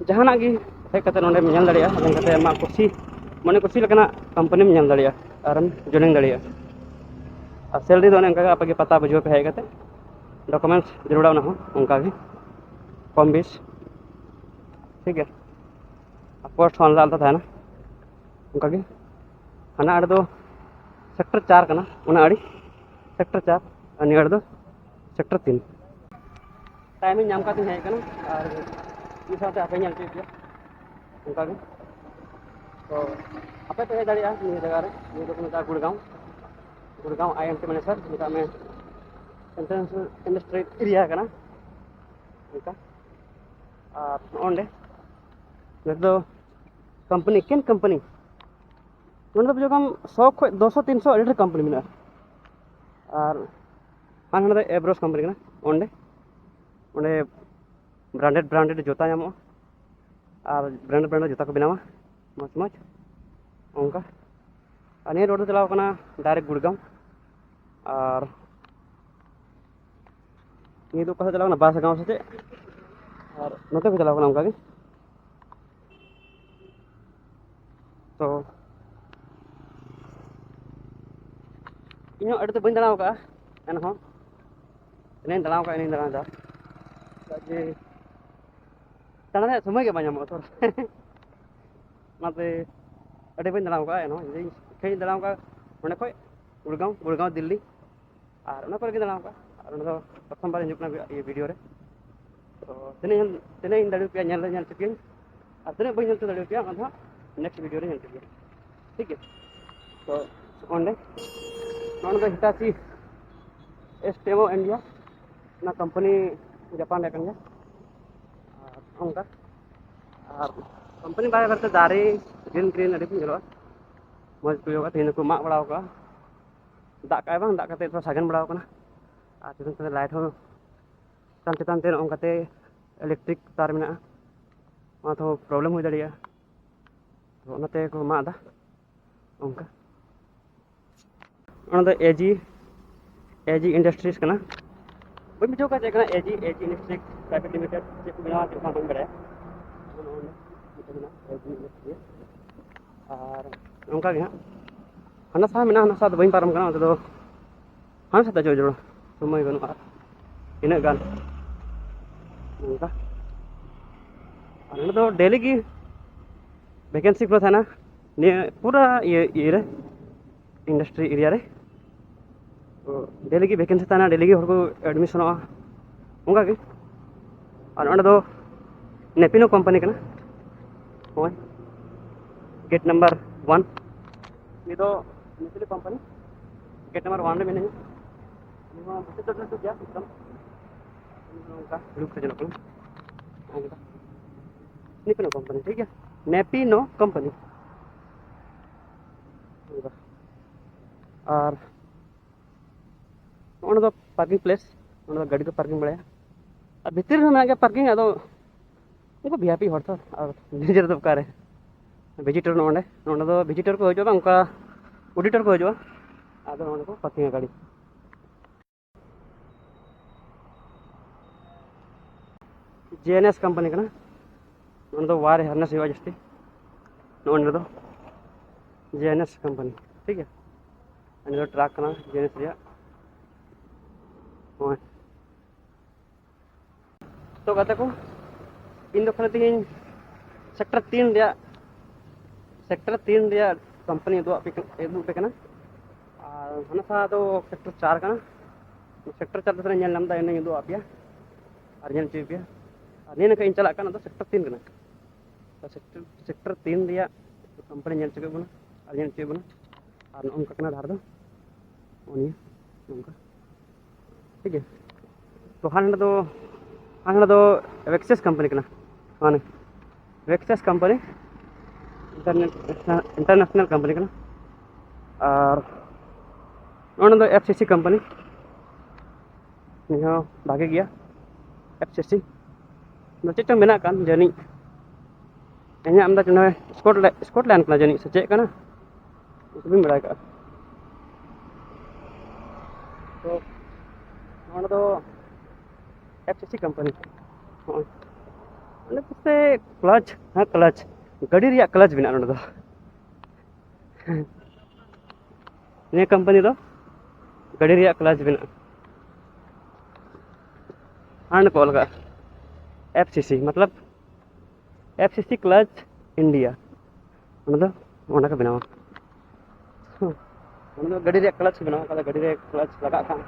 ᱡᱟᱦᱟᱱᱟᱜ ᱜᱮ ᱦᱮᱡ ᱠᱟᱛᱮ ᱱᱚᱸᱰᱮᱢ ᱧᱮᱞ ᱫᱟᱲᱮᱭᱟᱜᱼᱟ, ᱧᱮᱞ ᱠᱟᱛᱮ ᱟᱢᱟᱜ ᱠᱩᱥᱤ, ᱢᱚᱱᱮ ᱠᱩᱥᱤ ᱞᱮᱠᱟᱱᱟᱜ ᱠᱳᱢᱯᱟᱱᱤᱢ ᱧᱮᱞ ᱫᱟᱲᱮᱭᱟᱜᱼᱟ ᱟᱨᱮᱢ ᱡᱚᱭᱮᱱ ᱫᱟᱲᱮᱭᱟᱜᱼᱟ᱾ ᱟᱨ ᱥᱮᱞᱨᱤ ᱫᱚ ᱚᱱᱮ ᱚᱱᱠᱟ ᱜᱮ ᱟᱯᱮ ᱜᱮ ᱯᱟᱛᱟ ᱵᱩᱡᱷᱟᱹᱣ ᱯᱮ ᱦᱮᱡ ᱠᱟᱛᱮ, ᱰᱚᱠᱩᱢᱮᱱᱴᱥ ᱡᱟᱹᱨᱩᱲᱟ, ᱚᱱᱟ ᱦᱚᱸ ᱚᱱᱠᱟ ᱜᱮ ᱠᱚᱢ ᱵᱮᱥ, ᱴᱷᱤᱠ ᱜᱮᱭᱟ᱾ ᱟᱨ ᱯᱳᱥᱴ ᱦᱚᱸ ᱟᱞᱟᱫᱟ ᱟᱞᱟᱫᱟ ᱛᱟᱦᱮᱱᱟ ᱚᱱᱠᱟ ᱜᱮ᱾ ᱦᱟᱱᱟ ᱟᱲᱮ ᱫᱚ ᱥᱮᱠᱴᱚᱨ ᱪᱟᱨ ᱠᱟᱱᱟ, ᱚᱱᱟ ᱟᱲᱮ ᱥᱮᱠᱴᱚᱨ ᱪᱟᱨ, ᱟᱨ ᱱᱤᱭᱟᱹ ᱟᱲᱮ ᱫᱚ ᱥᱮᱠᱴᱚᱨ ᱛᱤᱱ᱾ ᱴᱟᱭᱤᱢᱤᱧ ᱧᱟᱢ ᱠᱟᱛᱮᱧ ᱦᱮᱡ ᱟᱠᱟᱱᱟ ᱟᱨ ᱢᱤᱫ ᱥᱟᱶᱛᱮ ᱟᱯᱮ ᱧᱮᱞ ᱦᱚᱪᱚᱭᱮᱫ ᱯᱮᱭᱟ ᱚᱱᱠᱟ ᱜᱮ᱾ ᱛᱚ ᱟᱯᱮ ᱯᱮ ᱦᱮᱡ ᱫᱟᱲᱮᱭᱟᱜᱼᱟ ᱱᱤᱭᱟᱹ ᱡᱟᱭᱜᱟ ᱨᱮ, ᱱᱤᱭᱟᱹ ᱫᱚᱠᱚ ᱢᱮᱛᱟᱜᱼᱟ ᱜᱩᱲᱜᱟᱣ, ᱜᱩᱲᱜᱟᱣ ᱟᱭ ᱮᱢ ᱴᱤ ᱢᱟᱱᱮ ᱥᱟᱨ ᱢᱮᱛᱟᱜ ᱢᱮ ᱤᱱᱴᱟᱨᱱᱮᱥᱱᱟᱞ ᱤᱱᱰᱟᱥᱴᱨᱤᱭᱟᱞ ᱮᱨᱤᱭᱟ ᱠᱟᱱᱟ ᱚᱱᱠᱟ᱾ ᱟᱨ ᱱᱚᱜᱼᱚᱸᱰᱮ ᱱᱤᱛ ᱫᱚ ᱠᱳᱢᱯᱟᱱᱤ, ᱮᱠᱮᱱ ᱠᱳᱢᱯᱟᱱᱤ, ᱱᱚᱸᱰᱮ ᱫᱚ ᱵᱩᱡᱷᱟᱹᱣ ᱠᱟᱢ ᱥᱚ ᱠᱷᱚᱡ ᱫᱩᱥᱚ ᱛᱤᱱᱥᱚ ᱟᱹᱰᱤ ᱰᱷᱮᱨ ᱠᱳᱢᱯᱟᱱᱤ ᱢᱮᱱᱟᱜᱼᱟ᱾ ᱟᱨ ᱦᱟᱱᱟ ᱱᱚᱸᱰᱮ ᱮᱵᱨᱚᱥ ᱠᱳᱢᱯᱟᱱᱤ ᱠᱟᱱᱟ, ᱚᱸᱰᱮ ᱚᱸᱰᱮ ᱵᱨᱟᱱᱰᱮᱰ ᱵᱨᱟᱱᱰᱮᱰ ᱡᱩᱛᱟ ᱧᱟᱢᱚᱜᱼᱟ ᱟᱨ ᱵᱨᱟᱱᱰᱮᱰ ᱵᱨᱟᱱᱰᱮᱰ ᱡᱩᱛᱟ ᱠᱚ ᱵᱮᱱᱟᱣᱟ, ᱢᱚᱡᱽ ᱢᱚᱡᱽ ᱚᱱᱠᱟ᱾ ᱟᱨ ᱱᱤᱭᱟᱹ ᱨᱳᱰ ᱫᱚ ᱪᱟᱞᱟᱣ ᱠᱟᱱᱟ ᱰᱟᱭᱨᱮᱠᱴ ᱜᱩᱲᱜᱟᱸᱣ, ᱟᱨ ᱱᱤᱭᱟᱹ ᱫᱚ ᱚᱠᱟ ᱥᱮᱫ ᱪᱟᱞᱟᱣ ᱠᱟᱱᱟ, ᱵᱟᱥᱜᱟᱸᱣ ᱥᱮ ᱪᱮᱫ, ᱟᱨ ᱱᱚᱛᱮ ᱠᱚ ᱪᱟᱞᱟᱣ ᱠᱟᱱᱟ ᱚᱱᱠᱟ ᱜᱮ᱾ ᱛᱚ ᱤᱧ ᱦᱚᱸ ᱟᱹᱰᱤ ᱫᱚ ᱵᱟᱹᱧ ᱫᱟᱬᱟ ᱟᱠᱟᱫᱼᱟ, ᱮᱱᱦᱚᱸ ᱛᱤᱱᱟᱹᱜ ᱤᱧ ᱫᱟᱬᱟ ᱟᱠᱟᱫᱼᱟ ᱤᱱᱟᱹᱧ ᱫᱟᱬᱟᱭᱮᱫᱟ, ᱪᱮᱫᱟᱜ ᱡᱮ ᱫᱟᱬᱟ ᱨᱮᱭᱟᱜ ᱥᱚᱢᱚᱭ ᱜᱮ ᱵᱟᱝ ᱧᱟᱢᱚᱜᱼᱟ ᱛᱷᱚᱨ᱾ ᱚᱱᱟᱛᱮ ᱟᱹᱰᱤ ᱵᱟᱹᱧ ᱫᱟᱬᱟ ᱟᱠᱟᱫᱼᱟ, ᱮᱱᱦᱚᱸ ᱤᱧ ᱤᱧ ᱫᱟᱬᱟ ᱟᱠᱟᱫᱼᱟ ᱱᱚᱸᱰᱮ ᱠᱷᱚᱡ ᱜᱩᱲᱜᱟᱸᱣ, ᱜᱩᱲᱜᱟᱸᱣ, ᱫᱤᱞᱞᱤ, ᱟᱨ ᱚᱱᱟ ᱠᱚᱨᱮ ᱜᱮ ᱫᱟᱬᱟ ᱟᱠᱟᱫᱼᱟ᱾ ᱟᱨ ᱚᱸᱰᱮ ᱫᱚ ᱯᱨᱚᱛᱷᱚᱢ ᱵᱟᱨ ᱦᱤᱡᱩᱜ ᱠᱟᱱᱟ ᱤᱭᱟᱹ ᱵᱷᱤᱰᱤᱭᱳ ᱨᱮ᱾ ᱛᱚ ᱛᱤᱱᱟᱹᱜ ᱛᱤᱱᱟᱹᱜ ᱤᱧ ᱫᱟᱲᱮ ᱯᱮᱭᱟ ᱧᱮᱞ ᱫᱚ ᱧᱮᱞ ᱦᱚᱪᱚ ᱯᱮᱭᱟᱹᱧ, ᱟᱨ ᱛᱤᱱᱟᱹᱜ ᱵᱟᱹᱧ ᱧᱮᱞ ᱦᱚᱪᱚ ᱫᱟᱲᱮ ᱯᱮᱭᱟ ᱚᱱᱟ ᱫᱚ ᱦᱟᱸᱜ ᱱᱮᱠᱥᱴ ᱵᱷᱤᱰᱤᱭᱳ ᱨᱮ ᱧᱮᱞ ᱦᱚᱪᱚ ᱯᱮᱭᱟ, ᱴᱷᱤᱠ ᱜᱮᱭᱟ᱾ ᱛᱚ ᱚᱸᱰᱮ ᱱᱚᱜᱼᱚ ᱱᱚᱣᱟ ᱫᱚ ᱦᱤᱴᱟᱪᱤ ᱮᱥᱴᱮᱢᱳ ᱤᱱᱰᱤᱭᱟ, ᱚᱱᱟ ᱠᱳᱢᱯᱟᱱᱤ ᱡᱟᱯᱟᱱ ᱨᱮᱭᱟᱜ ᱠᱟᱱ ᱜᱮᱭᱟ᱾ ᱟᱨ ᱚᱱᱠᱟ ᱟᱨ ᱠᱳᱢᱯᱟᱱᱤ ᱵᱟᱨᱮ ᱵᱟᱨᱮᱛᱮ ᱫᱟᱨᱮ ᱜᱨᱤᱱ ᱜᱨᱤᱱ ᱟᱹᱰᱤ ᱧᱮᱞᱚᱜᱼᱟ, ᱢᱚᱡᱽ ᱠᱚ ᱦᱩᱭᱩᱜᱼᱟ᱾ ᱛᱮᱦᱮᱧ ᱫᱚᱠᱚ ᱢᱟᱜ ᱵᱟᱲᱟᱣ ᱠᱟᱜᱼᱟ, ᱫᱟᱜ ᱠᱟᱜᱼᱟᱭ ᱵᱟᱝ, ᱫᱟᱜ ᱠᱟᱛᱮ ᱛᱷᱚᱲᱟ ᱥᱟᱜᱮᱱ ᱵᱟᱲᱟᱣ ᱠᱟᱱᱟ᱾ ᱟᱨ ᱪᱮᱛᱟᱱ ᱪᱮᱛᱟᱱ ᱞᱟᱭᱤᱴ ᱦᱚᱸ ᱪᱮᱛᱟᱱ ᱪᱮᱛᱟᱱ ᱛᱮ ᱱᱚᱜᱼᱚ ᱱᱚᱝᱠᱟᱛᱮ ᱤᱞᱮᱠᱴᱨᱤᱠ ᱛᱟᱨ ᱢᱮᱱᱟᱜᱼᱟ, ᱚᱱᱟ ᱛᱮᱦᱚᱸ ᱯᱨᱚᱵᱞᱮᱢ ᱦᱩᱭ ᱫᱟᱲᱮᱭᱟᱜᱼᱟ᱾ ᱛᱚ ᱚᱱᱟᱛᱮ ᱠᱚ ᱢᱟᱜ ᱮᱫᱟ ᱚᱱᱠᱟ᱾ ᱚᱱᱟ ᱫᱚ ᱮᱡᱤ, ᱮᱡᱤ ᱤᱱᱰᱟᱥᱴᱨᱤᱡᱽ ᱠᱟᱱᱟ᱾ ᱵᱟᱹᱧ ᱵᱩᱡᱷᱟᱹᱣ ᱠᱟᱜ ᱪᱮᱫ ᱠᱟᱱᱟ ᱮᱡᱤ, ᱮᱡᱤ ᱤᱱᱰᱟᱥᱴᱨᱤᱡᱽ ᱯᱨᱟᱭᱵᱷᱮᱴ ᱞᱤᱢᱤᱴᱮᱰ, ᱪᱮᱫ ᱠᱚ ᱵᱮᱱᱟᱣᱟ ᱪᱮᱫ ᱠᱚ ᱵᱟᱹᱧ ᱵᱟᱲᱟᱭᱟ᱾ ᱱᱚᱜᱼᱚ ᱱᱚᱰᱮ ᱢᱤᱫᱴᱮᱱ ᱢᱮᱱᱟᱜᱼᱟ ᱮᱡᱤ ᱤᱱᱰᱟᱥᱴᱨᱤᱡᱽ᱾ ᱟᱨ ᱚᱱᱠᱟ ᱜᱮ ᱦᱟᱸᱜ ᱦᱟᱱᱟ ᱥᱟᱦᱟ ᱢᱮᱱᱟᱜᱼᱟ, ᱦᱟᱱᱟ ᱥᱟᱦᱟ ᱫᱚ ᱵᱟᱹᱧ ᱯᱟᱨᱚᱢ ᱠᱟᱱᱟ, ᱚᱱᱛᱮ ᱫᱚ ᱦᱟᱱᱟ ᱥᱟᱦᱟ ᱫᱚ ᱡᱳᱨ ᱡᱳᱨ ᱥᱚᱢᱚᱭ ᱵᱟᱹᱱᱩᱜᱼᱟ ᱟᱨ ᱛᱤᱱᱟᱹᱜ ᱜᱟᱱ ᱱᱚᱝᱠᱟ᱾ ᱟᱨ ᱱᱚᱰᱮ ᱫᱚ ᱰᱮᱞᱤ ᱜᱮ ᱵᱷᱮᱠᱮᱱᱥᱤ ᱠᱚ ᱛᱟᱦᱮᱱᱟ ᱱᱤᱭᱟᱹ ᱯᱩᱨᱟᱹ ᱤᱭᱟᱹ ᱤᱭᱟᱹ ᱨᱮ, ᱤᱱᱰᱟᱥᱴᱨᱤ ᱮᱨᱤᱭᱟ ᱨᱮ᱾ ᱛᱚ ᱰᱮᱞᱤ ᱜᱮ ᱵᱷᱮᱠᱮᱱᱥᱤ ᱛᱟᱦᱮᱱᱟ, ᱰᱮᱞᱤ ᱜᱮ ᱦᱚᱲ ᱠᱚ ᱮᱰᱢᱤᱥᱚᱱᱚᱜᱼᱟ ᱚᱱᱠᱟ ᱜᱮ᱾ ᱟᱨ ᱚᱸᱰᱮ ᱫᱚ ᱱᱮᱯᱤᱱᱳ ᱠᱳᱢᱯᱟᱱᱤ ᱠᱟᱱᱟ᱾ ᱱᱚᱜᱼᱚᱭ ᱜᱮᱴ ᱱᱟᱢᱵᱟᱨ ᱚᱣᱟᱱ, ᱱᱤᱭᱟᱹ ᱫᱚ ᱱᱮᱯᱤᱱᱳ ᱠᱳᱢᱯᱟᱱᱤ ᱜᱮᱴ ᱱᱟᱢᱵᱟᱨ ᱚᱣᱟᱱ ᱨᱮ ᱢᱮᱱᱟᱹᱧᱟ᱾ ᱱᱤᱭᱟᱹ ᱦᱚᱸ ᱵᱷᱤᱛᱤᱨ ᱫᱚ ᱴᱷᱤᱠ ᱜᱮᱭᱟ ᱮᱠᱫᱚᱢ᱾ ᱱᱚᱝᱠᱟ ᱞᱩᱠ ᱥᱟᱡᱟᱣ ᱠᱟᱱᱟ᱾ ᱱᱮᱯᱤᱱᱳ ᱠᱳᱢᱯᱟᱱᱤ, ᱴᱷᱤᱠ ᱜᱮᱭᱟ, ᱱᱮᱯᱤᱱᱳ ᱠᱳᱢᱯᱟᱱᱤ᱾ ᱟᱨ ᱱᱚᱜᱼᱚ ᱱᱚᱣᱟ ᱫᱚ ᱯᱟᱨᱠᱤᱝ ᱯᱞᱮᱥ, ᱱᱚᱰᱮ ᱫᱚ ᱜᱟᱹᱰᱤ ᱠᱚ ᱯᱟᱨᱠᱤᱝ ᱵᱟᱲᱟᱭᱟ᱾ ᱟᱨ ᱵᱷᱤᱛᱤᱨ ᱨᱮᱦᱚᱸ ᱢᱮᱱᱟᱜ ᱜᱮᱭᱟ ᱯᱟᱨᱠᱤᱝ, ᱟᱫᱚ ᱩᱱᱠᱩ ᱵᱷᱤ ᱟᱭ ᱯᱤ ᱦᱚᱲ ᱛᱚ, ᱟᱨ ᱱᱤᱡᱮᱨ ᱫᱚ ᱚᱠᱟᱨᱮ ᱵᱷᱤᱡᱤᱴᱚᱨ, ᱱᱚᱜᱼᱚ ᱱᱚᱰᱮ, ᱱᱚᱰᱮ ᱫᱚ ᱵᱷᱤᱡᱤᱴᱚᱨ ᱠᱚ ᱦᱤᱡᱩᱜᱼᱟ ᱵᱟᱝ, ᱚᱱᱠᱟ ᱚᱰᱤᱴᱚᱨ ᱠᱚ ᱦᱤᱡᱩᱜᱼᱟ, ᱟᱫᱚ ᱱᱚᱰᱮ ᱠᱚ ᱯᱟᱨᱠᱤᱝᱟ ᱜᱟᱹᱰᱤ᱾ ᱡᱮ ᱮᱱ ᱮᱥ ᱠᱳᱢᱯᱟᱱᱤ ᱠᱟᱱᱟ᱾ ᱱᱚᱰᱮ ᱫᱚ ᱣᱟᱭᱟᱨ ᱦᱟᱨᱱᱮᱥ ᱦᱩᱭᱩᱜᱼᱟ ᱡᱟᱹᱥᱛᱤ᱾ ᱱᱚᱜᱼᱚ ᱱᱚᱰᱮ ᱫᱚ ᱡᱮ ᱮᱱ ᱮᱥ ᱠᱳᱢᱯᱟᱱᱤ, ᱴᱷᱤᱠ ᱜᱮᱭᱟ᱾ ᱱᱤᱭᱟᱹ ᱫᱚ ᱴᱨᱟᱠ ᱠᱟᱱᱟ ᱡᱮ ᱮᱱ ᱮᱥ ᱨᱮᱭᱟᱜ᱾ ᱱᱚᱜᱼᱚᱭ᱾ ᱛᱚ ᱜᱟᱛᱮ ᱠᱚ, ᱤᱧ ᱫᱚ ᱠᱷᱟᱹᱞᱤ ᱛᱮᱦᱮᱧ ᱥᱮᱠᱴᱚᱨ ᱛᱤᱱ ᱨᱮᱭᱟᱜ, ᱥᱮᱠᱴᱚᱨ ᱛᱤᱱ ᱨᱮᱭᱟᱜ ᱠᱳᱢᱯᱟᱱᱤ ᱩᱫᱩᱜ ᱟᱯᱮ, ᱩᱫᱩᱜ ᱟᱯᱮ ᱠᱟᱱᱟ᱾ ᱟᱨ ᱦᱟᱱᱟ ᱥᱟᱦᱟ ᱫᱚ ᱥᱮᱠᱴᱚᱨ ᱪᱟᱨ ᱠᱟᱱᱟ᱾ ᱥᱮᱠᱴᱚᱨ ᱪᱟᱨ ᱫᱚ ᱛᱷᱚᱲᱟ ᱧᱮᱞ ᱧᱟᱢ ᱮᱫᱟ, ᱤᱱᱟᱹᱧ ᱩᱫᱩᱜ ᱟᱯᱮᱭᱟ ᱟᱨ ᱧᱮᱞ ᱦᱚᱪᱚᱭ ᱯᱮᱭᱟ᱾ ᱟᱨ ᱱᱤᱭᱟᱹ ᱱᱟᱠᱷᱟ ᱤᱧ ᱪᱟᱞᱟᱜ ᱠᱟᱱᱟ, ᱫᱚ ᱥᱮᱠᱴᱚᱨ ᱛᱤᱱ ᱠᱟᱱᱟ᱾ ᱥᱮᱠᱴᱚᱨ, ᱥᱮᱠᱴᱚᱨ ᱛᱤᱱ ᱨᱮᱭᱟᱜ ᱠᱳᱢᱯᱟᱱᱤ ᱧᱮᱞ ᱦᱚᱪᱚ ᱠᱮᱫ ᱵᱚᱱᱟ ᱟᱨ ᱧᱮᱞ ᱦᱚᱪᱚᱭᱮᱫ ᱵᱚᱱᱟ᱾ ᱟᱨ ᱱᱚᱜᱼᱚ ᱱᱚᱝᱠᱟ ᱠᱟᱱᱟ ᱰᱟᱦᱟᱨ ᱫᱚ, ᱱᱚᱜᱼᱚ ᱱᱤᱭᱟᱹ ᱱᱚᱝᱠᱟ, ᱴᱷᱤᱠ ᱜᱮᱭᱟ᱾ ᱛᱚ ᱦᱟᱸᱰᱮ ᱫᱚ, ᱦᱟᱸᱰᱮ ᱫᱚ ᱮᱵᱮᱠᱥᱮᱥ ᱠᱳᱢᱯᱟᱱᱤ ᱠᱟᱱᱟ, ᱢᱟᱱᱮ ᱵᱷᱮᱠᱥᱟᱥ ᱠᱳᱢᱯᱟᱱᱤ, ᱤᱱᱴᱟᱨᱱᱮᱴ ᱤᱱᱴᱟᱨᱱᱮᱥᱱᱟᱞ ᱠᱳᱢᱯᱟᱱᱤ ᱠᱟᱱᱟ᱾ ᱟᱨ ᱱᱚᱣᱟ ᱫᱚ ᱮᱯᱷ ᱥᱤ ᱥᱤ ᱠᱳᱢᱯᱟᱱᱤ, ᱱᱤᱭᱟᱹ ᱦᱚᱸ ᱵᱷᱟᱜᱮ ᱜᱮᱭᱟ᱾ ᱮᱯᱷ ᱥᱤ ᱥᱤ ᱫᱚ ᱪᱮᱫ ᱪᱚᱝ ᱵᱮᱱᱟᱜ ᱠᱟᱱ ᱡᱟᱹᱱᱤᱡ, ᱤᱧᱟᱹᱜ ᱟᱢᱫᱟ ᱱᱚᱜᱼᱚᱭ ᱥᱠᱚᱴᱞᱮ- ᱥᱠᱚᱴᱞᱮᱱᱰ ᱠᱟᱱᱟ ᱡᱟᱹᱱᱤᱡ, ᱥᱮ ᱪᱮᱫ ᱠᱟᱱᱟ, ᱵᱟᱹᱧ ᱵᱟᱲᱟᱭ ᱠᱟᱜᱼᱟ᱾ ᱛᱚ ᱱᱚᱣᱟ ᱫᱚ ᱮᱯᱷ ᱥᱤ ᱥᱤ ᱠᱳᱢᱯᱟᱱᱤ᱾ ᱦᱚᱸᱜᱼᱚᱭ ᱚᱸᱰᱮ ᱯᱟᱥᱮ ᱠᱞᱟᱪ, ᱦᱮᱸ ᱠᱞᱟᱪ, ᱜᱟᱹᱰᱤ ᱨᱮᱭᱟᱜ ᱠᱞᱟᱪ ᱢᱮᱱᱟᱜᱼᱟ ᱱᱚᱸᱰᱮ ᱫᱚ᱾ ᱱᱤᱭᱟᱹ ᱠᱳᱢᱯᱟᱱᱤ ᱫᱚ ᱜᱟᱹᱰᱤ ᱨᱮᱭᱟᱜ ᱠᱞᱟᱪ ᱢᱮᱱᱟᱜᱼᱟ᱾ ᱦᱟᱸᱰ ᱠᱚ ᱚᱞ ᱠᱟᱜᱼᱟ ᱮᱯᱷ ᱥᱤ ᱥᱤ, ᱢᱚᱛᱞᱚᱵ ᱮᱯᱷ ᱥᱤ ᱥᱤ ᱠᱞᱟᱪ ᱤᱱᱰᱤᱭᱟ᱾ ᱚᱱᱟ ᱫᱚ ᱚᱱᱟ ᱠᱚ ᱵᱮᱱᱟᱣᱟ᱾ ᱦᱩᱸ᱾ ᱚᱱᱟ ᱫᱚ ᱜᱟᱹᱰᱤ ᱨᱮᱭᱟᱜ ᱠᱞᱟᱪ ᱠᱚ ᱵᱮᱱᱟᱣᱟ, ᱚᱠᱟ ᱫᱚ ᱜᱟᱹᱰᱤ ᱨᱮ ᱠᱞᱟᱪ ᱞᱟᱜᱟᱜ ᱠᱷᱟᱱ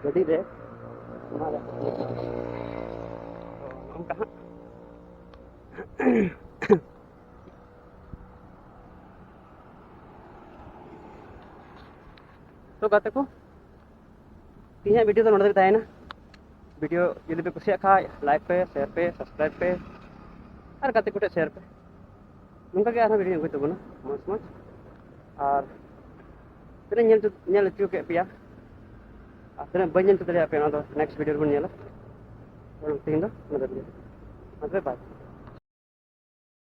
ᱜᱟᱹᱰᱤ ᱨᱮ ᱚᱱᱟ ᱨᱮ ᱚᱱᱠᱟ ᱦᱟᱸᱜ᱾ ᱛᱚ ᱜᱟᱛᱮ ᱠᱚ, ᱛᱮᱦᱮᱧᱟᱜ ᱵᱷᱤᱰᱤᱭᱳ ᱫᱚ ᱱᱚᱰᱮ ᱜᱮ ᱛᱟᱦᱮᱸᱭᱮᱱᱟ᱾ ᱵᱷᱤᱰᱤᱭᱳ ᱡᱩᱫᱤ ᱯᱮ ᱠᱩᱥᱤᱭᱟᱜ ᱠᱷᱟᱡ, ᱞᱟᱭᱤᱠ ᱯᱮ, ᱥᱮᱭᱟᱨ ᱯᱮ, ᱥᱟᱵᱥᱠᱨᱟᱭᱤᱵ ᱯᱮ, ᱟᱨ ᱜᱟᱛᱮ ᱠᱚᱴᱷᱮᱱ ᱥᱮᱭᱟᱨ ᱯᱮ᱾ ᱱᱚᱝᱠᱟ ᱜᱮ ᱟᱨᱦᱚᱸ ᱵᱷᱤᱰᱤᱭᱳ ᱟᱹᱜᱩᱭ ᱛᱟᱵᱚᱱᱟ ᱢᱚᱡᱽ ᱢᱚᱡᱽ᱾ ᱟᱨ ᱛᱤᱱᱟᱹᱜ ᱧᱮᱞ ᱦᱚᱪᱚ- ᱧᱮᱞ ᱦᱚᱪᱚ ᱠᱮᱫ ᱯᱮᱭᱟ ᱟᱨ ᱛᱤᱱᱟᱹᱜ ᱵᱟᱹᱧ ᱧᱮᱞ ᱦᱚᱪᱚ ᱫᱟᱲᱮᱭᱟᱜ ᱯᱮᱭᱟ, ᱚᱱᱟ ᱫᱚ ᱱᱮᱠᱥᱴ ᱵᱷᱤᱰᱤᱭᱳ ᱨᱮᱵᱚᱱ ᱧᱮᱞᱟ᱾ ᱛᱮᱦᱮᱧ ᱫᱚ ᱱᱚᱰᱮ ᱜᱮ᱾ ᱢᱟ ᱛᱚᱵᱮ ᱵᱟᱭ᱾